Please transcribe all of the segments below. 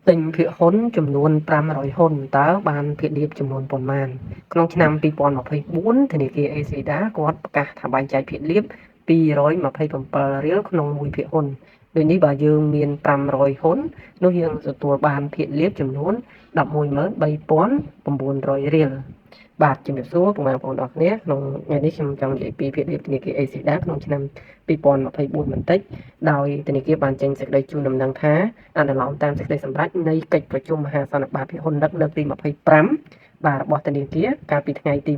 ទិញភាគហ៊ុនចំនួន500ហ៊ុនតើបានភាគលាភចំនួនប៉ុន្មានក្នុងឆ្នាំ2024ធនាគារ ACLEDA គាត់ប្រកាសថាបែងចែកភាគលាភ227រៀលក្នុងមួយភាគហ៊ុនដូចនេះបើយើងមាន500ហ៊ុននោះយើងទទួលបានភាគលាភចំនួន113,900រៀលបាទជំរាបសួរពុកម៉ែបងប្អូនអរគ្នាក្នុងថ្ងៃនេះខ្ញុំចង់និយាយពីភាគលាភធនាគារ ACLEDA ក្នុងឆ្នាំ2024បន្តិចដោយធនាគារបានចេញសេចក្តីជូនដំណឹងថាអនុលោមតាមសេចក្តីសម្រេចនៃកិច្ចប្រជុំមហាសន្និបាតភាគហ៊ុននឹកលើកទី25បាទរបស់ធនាគារកាលពីថ្ងៃទី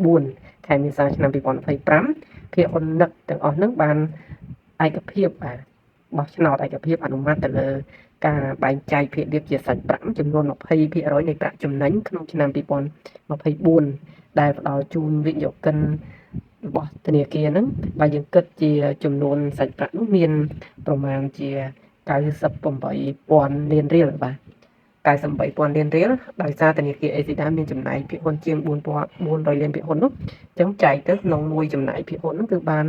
24ខែមេសាឆ្នាំ2025ភាគហ៊ុននឹកទាំងអស់នឹងបានឯកភាពបាទបោះឆ្នោតឯកភាពអនុម័តទៅលើការបែងចែកភាគលាភជាសាច់ប្រាក់ចំនួន20%នៃប្រាក់ចំណេញក្នុងឆ្នាំ2024ដែលផ្ដល់ជូនវិនិយោគិនរបស់ធនាគារហ្នឹងបើយើងគិតជាចំនួនសាច់ប្រាក់នោះមានប្រមាណជា98,000លានរៀលបាទ98,000លានរៀលដោយសារធនាគារ ACLEDA មានចំណែកភាគហ៊ុនជាង4400លានភាគហ៊ុននោះអញ្ចឹងចែកទៅក្នុងមួយចំណែកភាគហ៊ុននោះគឺបាន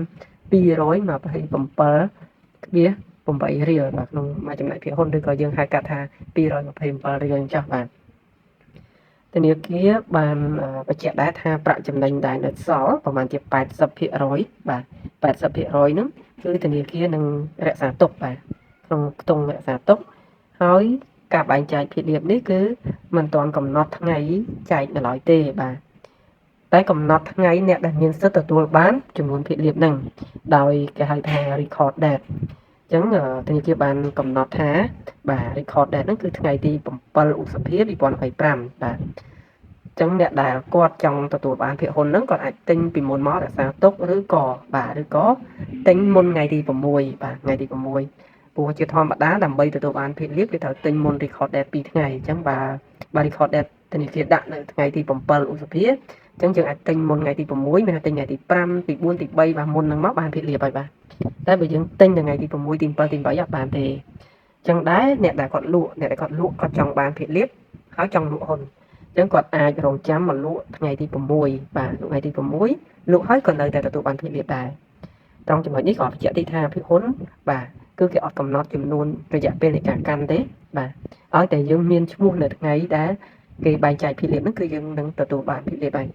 227.8រៀលបាទក្នុងមួយចំណែកភាគហ៊ុនឬក៏យើងហៅកាត់ថា227រៀលអញ្ចឹងបាទធនាគារបានបញ្ជាក់ដែរថាប្រាក់ចំណេញដែលនៅសល់ប្រមាណជា80%បាទ80%ហ្នឹងគឺធនាគារនឹងរក្សាទុកបាទក្នុងខ្ទង់រក្សាទុកហើយការបែងចែកភាគលាភនេះគឺមិនទាន់កំណត់ថ្ងៃចែកនៅឡើយទេបាទតែកំណត់ថ្ងៃអ្នកដែលមានសិទ្ធិទទួលបានចំនួនភាគលាភហ្នឹងដោយគេហៅថា record date អញ្ចឹងធនាគារបានកំណត់ថាបាទ record date ហ្នឹងគឺថ្ងៃទី7ឧសភា2025បាទចឹងអ្នកដែលគាត់ចង់ទទួលបានភាគហ៊ុនហ្នឹងគាត់អាចទិញពីមុនមករក្សាទុកឬក៏បាទឬក៏ទិញមុនថ្ងៃទី6បាទថ្ងៃទី6ព្រោះជាធម្មតាដើម្បីទទួលបានភាគលាភគេត្រូវទិញមុន record date 2ថ្ងៃអញ្ចឹងបើបើ record date ធនាគារដាក់នៅថ្ងៃទី7ឧសភាអញ្ចឹងយើងអាចទិញមុនថ្ងៃទី6មានទិញថ្ងៃទី5ទី4ទី3បាទមុនហ្នឹងមកបានភាគលាភហើយបាទតែបើយើងទិញនៅថ្ងៃទី6ទី7ទី8អត់បានទេអញ្ចឹងដែរអ្នកដែលគាត់លក់អ្នកដែលគាត់លក់គាត់ចង់បានភាគលាភហើយចង់លក់ហ៊ុនអញ្ចឹងគាត់អាចរងចាំមកលក់ថ្ងៃទី6បាទលក់ថ្ងៃទី6លក់ហើយក៏នៅតែទទួលបានភាគលាភដែរត្រង់ចំណុចនេះក៏បញ្ជាក់តិចថាភាគហ៊ុនបាទគឺគេអត់កំណត់ចំនួនរយៈពេលនៃការកាន់ទេបាទឲ្យតែយើងមានឈ្មោះនៅថ្ងៃដែលគេបែងចែកភាគលាភហ្នឹងគឺយើងនឹងទទួលបានភាគលាភហើយ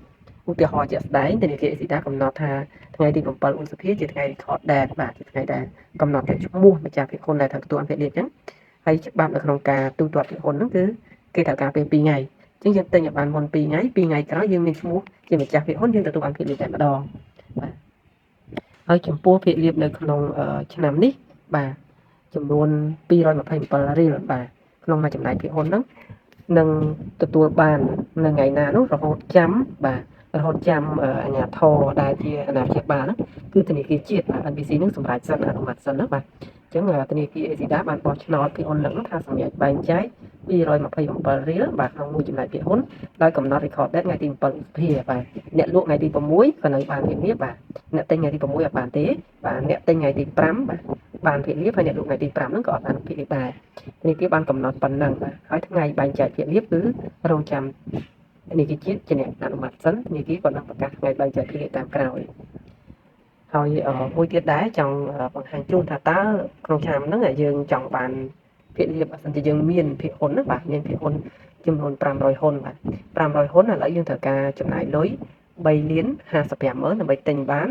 ឧទាហរណ៍ជាក់ស្ដែងធនាគារ ACLEDA កំណត់ថាថ្ងៃទី7ឧសភាជាថ្ងៃ record date បាទជាថ្ងៃដែលកំណត់ឈ្មោះម្ចាស់ភាគហ៊ុនដែលត្រូវទទួលបានភាគលាភអញ្ចឹងហើយច្បាប់នៅក្នុងការទូទាត់ភាគហ៊ុនហ្នឹងគឺគេត្រូវការពេល2ថ្ងៃអញ្ចឹងយើងទិញឲ្យបានមុន2ថ្ងៃ2ថ្ងៃក្រោយយើងមានឈ្មោះជាម្ចាស់ភាគហ៊ុនយើងទទួលបានភាគលាភតែម្ដងបាទហើយចំពោះភាគលាភនៅក្នុងឆ្នាំនេះបាទចំនួន227រៀលបាទក្នុងមួយចំណែកភាគហ៊ុនហ្នឹងនឹងទទួលបាននៅថ្ងៃណានោះរហូតចាំបាទរហូតចាំអាជ្ញាធរដែលជាអាណាព្យាបាលហ្នឹងគឺធនាគារជាតិបាទ NBC ហ្នឹងសម្រាប់សិនអនុម័តសិនណាបាទអញ្ចឹងធនាគារ ACLEDA បានបោះឆ្នោតភាគហ៊ុននឹងថាសម្រាប់បែងចែក227រៀលបាទក្នុងមួយចំណែកភាគហ៊ុនដោយកំណត់ record date ថ្ងៃទី7ឧសភាបាទអ្នកលក់ថ្ងៃទី6ក៏នៅបានភាគលាភបាទអ្នកទិញថ្ងៃទី6អត់បានទេបាទអ្នកទិញថ្ងៃទី5បាទបានភាគលាភហើយអ្នកលក់ថ្ងៃទី5ហ្នឹងក៏អត់បានភាគលាភដែរធនាគារបានកំណត់ប៉ុណ្ណឹងបាទហើយថ្ងៃបែងចែកភាគលាភគឺរងចាំធនាគារជាតិជាអ្នកអនុម័តសិនធនាគារក៏នឹងប្រកាសថ្ងៃបែងចែកភាគលាភតាមក្រោយហើយមួយទៀតដែរចង់បង្ហាញជូនថាតើក្នុងឆ្នាំហ្នឹងយើងចង់បានភាគលាភបើសិនជាយើងមានភាគហ៊ុនណាបាទមានភាគហ៊ុនចំនួន500ហ៊ុនបាទ500ហ៊ុនឥឡូវយើងត្រូវការចំណាយលុយ3លាន55ម៉ឺនដើម្បីទិញបាន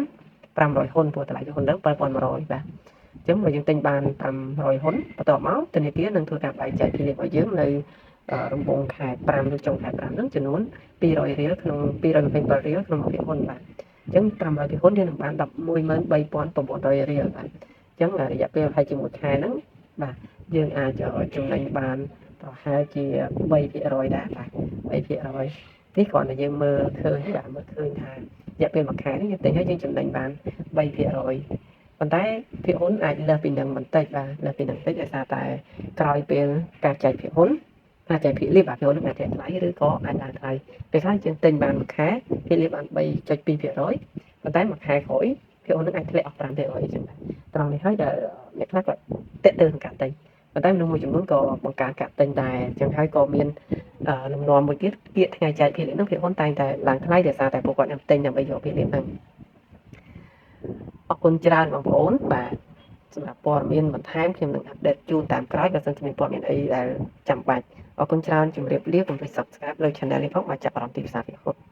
500ហ៊ុនព្រោះតម្លៃហ៊ុនទៅ7100បាទអញ្ចឹងបើយើងទិញបាន500ហ៊ុនបន្ទាប់មកធនាគារនឹងធ្វើការបែងចែកភាគលាភឲ្យយើងនៅរង្វង់ខែ5ឬចុងខែ5ហ្នឹងចំនួន200រៀលក្នុង227រៀលក្នុងភាគហ៊ុនបាទអញ្ចឹង500ភាគហ៊ុនយើងនឹងបាន113,900រៀលបាទអញ្ចឹងរយៈពេលប្រហែលជាមួយខែហ្នឹងបាទយើងអាចចំណេញបានប្រហែលជា3%ដែរបាទ3%នេះគ្រាន់តែយើងមើលឃើញបាទមើលឃើញថារយៈពេលមួយខែនេះយើងទិញហើយយើងចំណេញបាន3%ប៉ុន្តែភាគហ៊ុនអាចលើសពីនឹងបន្តិចបាទលើសពីនឹងបន្តិចដោយសារតែក្រោយពេលការចែកភាគហ៊ុនអាចចែកភាគលាភបាទភាគហ៊ុននឹងអាចធ្លាក់ថ្លៃឬក៏អាចឡើងថ្លៃពេលខ្លះយើងទិញបានមួយខែភាគលាភបាន3.2%ប៉ុន្តែមួយខែក្រោយភាគហ៊ុននឹងអាចធ្លាក់អស់5%អញ្ចឹងដែរត្រង់នេះហើយដែលអ្នកខ្លះគាត់តាក់ទងនឹងការទិញប៉ុន្តែមនុស្សមួយចំនួនក៏បង្កើនការទិញដែរអញ្ចឹងហើយក៏មានលំនាំមួយទៀតគៀកថ្ងៃចែកភាគលាភហ្នឹងភាគហ៊ុនតែងតែឡើងថ្លៃដោយសារតែពួកគាត់នឹងទិញដើម្បីយកភាគលាភហ្នឹងអរគុណច្រើនបងប្អូនបាទ សម្រាប់ព័ត៌មានបន្ថែមខ្ញុំនឹង update ជូនតាមក្រោយបើសិនជាមានព័ត៌មានអីដែលចាំបាច់អរគុណច្រើនជម្រាបលាកុំភ្លេច Subscribe លើ Channel នេះផងបាទចាប់អារម្មណ៍ទីផ្សារភាគហ៊ុន។